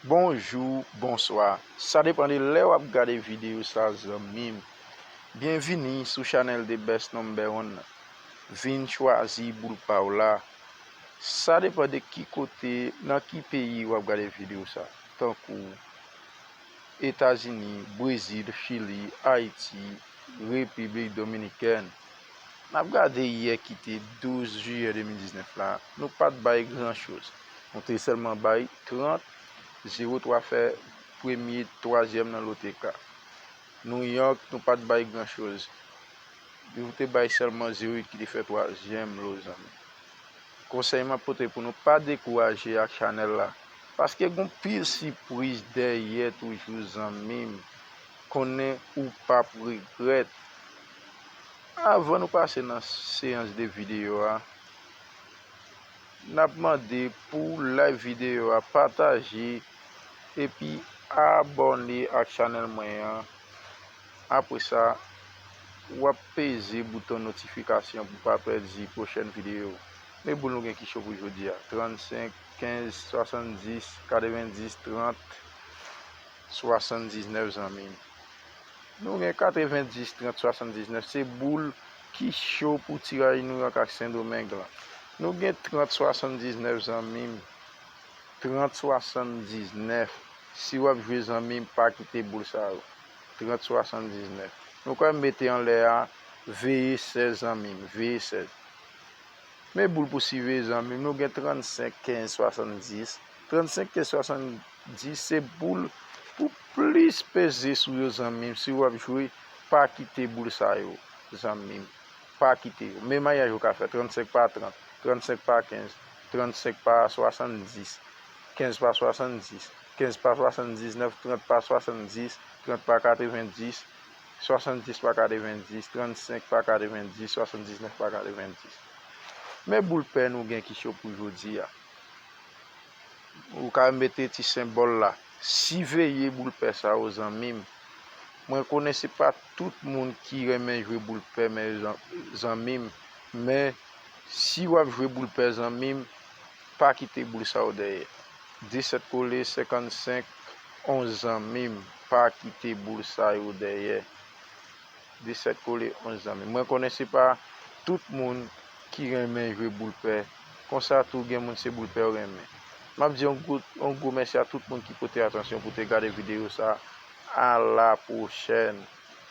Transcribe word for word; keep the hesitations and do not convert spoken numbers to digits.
Bonjou, bonswa. Sa depann de lè w ap gade videyo sa, zanmi m. Byenvini sou chanèl The Best Number One nan. Vin chwazi boul pa w la. Sa depann de ki kote, nan ki peyi w ap gade videyo sa. Tankou Etazini, Brezil, Chili, Ayiti, Repiblik Dominikèn. N ap gade yè ki te douz jiyè de mil diznèf la, nou pa t bay gran choz. Nou te sèlman bay trant, zewo twa fè premye, twazyèm nan lote ka. Nouyòk, nou pa t bay gran choz. Nou te bay sèlman zewo uit ki te fè twazyèm lo, zanmi. Konsèy m ap pote pou nou, pa dekouraje ak chanèl la. Paske gon pil sipriz dèyè toujou, zanmi m. Konnen ou p ap regrèt. Avan nou pase nan seyans de videyo a, n ap mande pou w like videyo a, pataje, epi abòne ak chanèl mwen an. Apre sa, w ap peze bouton notifikasyon pou w pa pèdi pwochèn videyo. Men boul nou gen ki cho pou jodi a. Trannsenk, kenz, swasanndis, katrevendis, trant, swasanndiznèf, zanmi m. Nou gen katrevendis, trant, swasanndiznèf. Se boul ki cho pou tiraj Nouyòk ak Sendomeng lan. Nou gen trant, swasanndiznèf, zanmi m. Trant, swasanndiznèf. Si w ap jwe, zanmi m, pa kite boul sa yo. Trant, swasanndiznèf. Nou ka mete anlè a, veye sèz, zanmi m, veye sèz. Men boul pou siveye, zanmi m, nou gen trannsenk, kenz, swasanndis. Trannsenk, kenz, swasanndis, se boul pou plis peze sou yo, zanmi m. Si w ap jwe, pa kite boul sa yo, zanmi m. Pa kite yo. Men mayaj ou ka fè, trannsenk pa trant, trannsenk pa kenz, trannsenk pa swasanndis, kenz pa swasanndis, kenz pa swasanndiznèf, trant pa swasanndis, trant pa katrevendis, swasanndis pa katrevendis, trannsenk pa katrevendis, swasanndiznèf pa katrevendis. Men boul pè nou gen ki cho pou jodi a. Ou ka mete ti senbòl la. Siveye boul pè sa yo, zanmi m. Mwen konnen se pa tout moun ki renmen jwe boul pè, men zan-, zanmi m. Men si w ap jwe boul pè, zanmi m, pa kite boul sa yo dèyè. Disèt kole, senkannsenk, onz, zanmi m, pa kite boul sa yo dèyè. Disèt kole, onz, zanmi m. Mwen konnen se pa tout moun ki renmen jwe boul pè. Konsa tou, gen moun se boul pè yo renmen. M ap di yon gwo, yon gwo mèsi a tout moun ki pote atansyon pou te gade videyo sa. A la pwochèn.